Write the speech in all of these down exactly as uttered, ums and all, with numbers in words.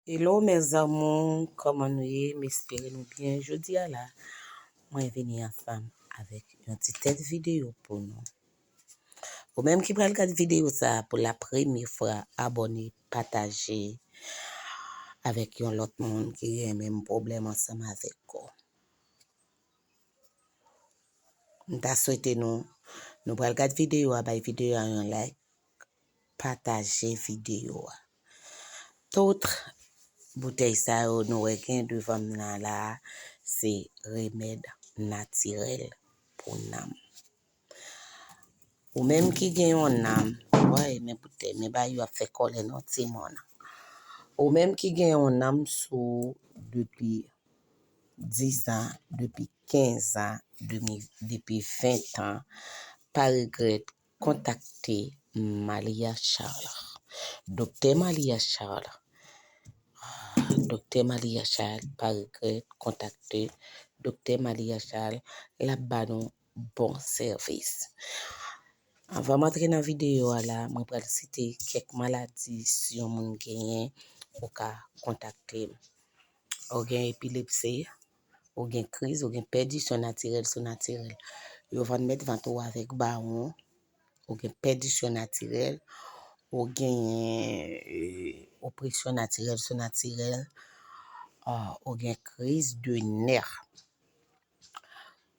Hello mes amours, kòman nou ye? M espere nou byen. Jodi a la, mwen vini ansanm avèk yon ti tèt videyo pou nou. Ou menm ki pral gad videyo sa a pou la premye fwa, abòne, pataje avèk yon lòt moun ki gen menm pwoblèm ansanm avèk ou. M ta swete nou, nou pral gad videyo a, bay videyo a yon like, pataje videyo a. Tout boutèy sa yo nou wè gen devan m nan la a, se remèd natirèl pou nanm. Ou menm ki gen yon nanm, woy, men boutèy, men bagay yo ap fè kòlè non timoun. Ou menm ki gen yon nanm sou ou depi dis an, depi kenz an, demi, depi ven an, pa regrèt kontakte Malia Charles. Doktè Malia Charles. Doktè Malia Charles, pa regrèt kontakte Doktè Malia Charles. L ap ba nou bon sèvis. Anvan m antre nan videyo a la, mwen pral site kèk maladi si yon moun genyen, ou ka kontakte m. Ou gen epilepsi, ou gen kriz, ou gen pèdisyon natirèl sou natirèl. Yo vann mèt vant ou avèk bawon, ou gen pèdisyon natirèl, ou gen, e, opresyon natirèl sou natirèl, a, ou gen kriz de nè.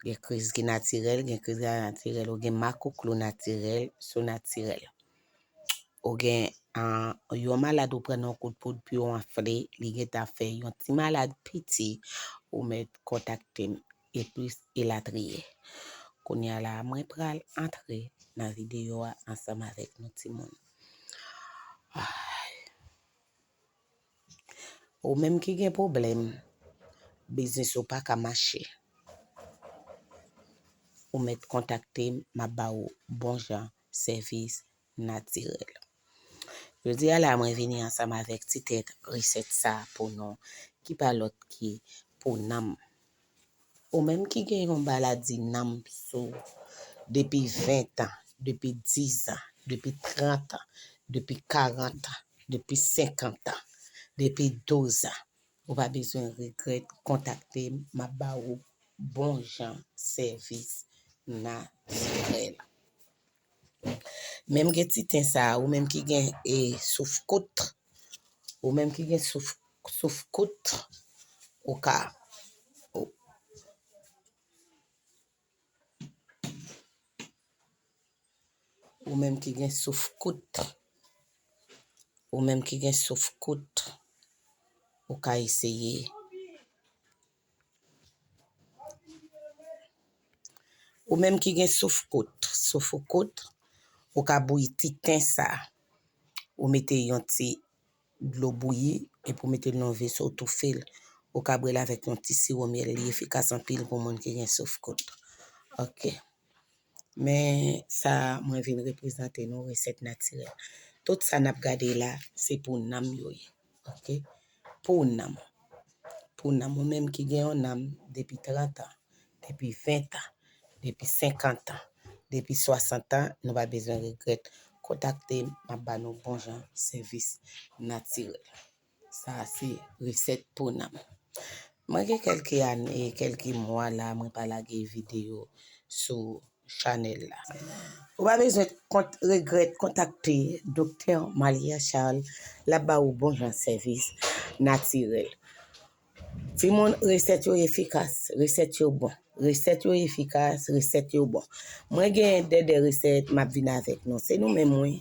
Gen kriz ki natirèl, gen kriz ki pa natirèl, ou gen makouklo natirèl, sou natirèl. Ou gen, a, yon malad ou pran nan kout poud pou yo anfle, li gentan fè yon ti malad piti, ou mèt kontakte m, e plis elatriye. Kounye a la, mwen pral antre nan videyo a ansanm avèk nou timoun. Ay. Ou menm ki gen pwoblèm, biznis ou pa ka mache, ou mèt kontakte m, m ap ba ou bon jan sèvis natirèl. Jodi a la, mwen vini ansanm avèk ti tèt resèt sa a pou nou, ki pa lòt ki pou nanm. Ou menm ki gen yon maladi nanm sou ou depi ven an, depi dis an, depi trant an, depi karant an, depi senkant an, depi douz an, ou pa bezwen regrèt kontakte m, m ap ba ou bon jan sèvis natirèl. Menm gen ti ten sa, ou menm ki gen, e, souf kout, ou menm ki gen souf, souf kout, ou ka, ou, ou menm ki gen souf kout, ou menm ki gen souf kout, ou ka eseye. Ou menm ki gen souf kout, souf ou kout, ou ka bouyi ti ten sa. Ou mete yon ti dlo bouyi, epi ou mete l nan veso, ou toufe l. Ou ka bwè l avèk yon ti siwo myèl, li efikas anpil pou moun ki gen souf kout. Ok. Men sa mwen vin reprezante nou resèt natirèl. Tout sa n ap gade la, se pou nanm yo ye. Ok? Pou nanm. Pou nanm. Ou menm ki gen yon nanm depi trant an, depi ven an, depi senkant an, depi swasant an, nou pa bezwen regrèt. Kontakte m, m ap ba nou bon jan sèvis natirèl. Sa a se resèt pou nanm. Mwen gen kèlke ane, kèlke mwa la, mwen pa lage videyo sou chanèl la. Ou pa bezwen kont, regrèt kontakte Doktè Malia Charles, l ap ba ou bon jan sèvis natirèl. Timoun, resèt yo efikas, resèt yo bon. Resèt yo efikas, resèt yo bon. Mwen gen de, de resèt, m ap vin avèk nou. Se nou menm, wi.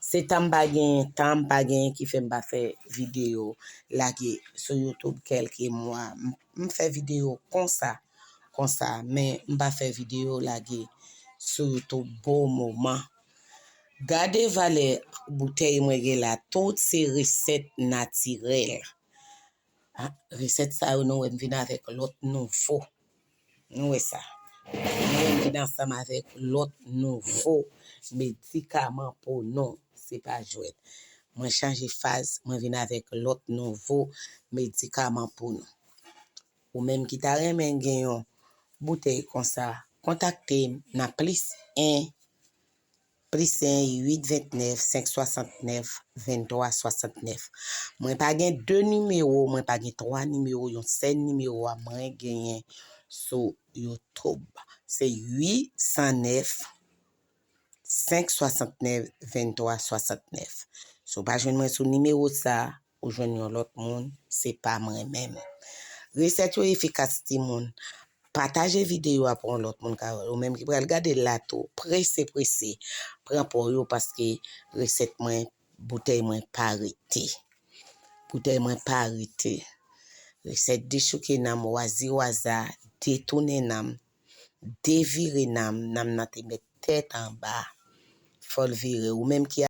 Se tan m pa gen, tan m pa gen ki fè m pa fè videyo lage sou YouTube kèlke mwa. M, m fè videyo konsa, konsa, men m pa fè videyo lage sou YouTube bon moman. Gade valè boutèy mwen gen la, tout se resèt natirèl. A, resèt sa yo, nou wè m vin avèk lòt nouvo. Nou wè sa. Nou wè m vin ansanm avèk lòt nouvo medikaman pou nou. Se pa jwèt. Mwen chanje faz, mwen vin avèk lòt nouvo medikaman pou nou. Ou menm ki ta renmen gen yon boutèy konsa, kontakte m nan plis en plis en uit ventnèf senk swasantnèf venntwa swasantnèf. Mwen pa gen de nimewo, mwen pa gen twa nimewo, yon sèl nimewo a mwen genyen sou YouTube. Se uit san nèf senk swasantnèf venntwa swasantnèf. Si w pa jwenn mwen sou nimewo sa, ou jwenn yon lòt moun, se pa mwen menm. Resèt yo efikas, timoun. Pataje videyo a pou yon lòt moun ka wè. Ou menm ki pral gade l la tou, prese, prese, pran pa w yo, paske resèt mwen, boutèy mwen pa rete. Boutèy mwen pa rete. Resèt dechouke nanm, wazi waza, detounen nanm, devire nanm, nanm nan te mèt tèt anba. Fò l vire. Ou menm ki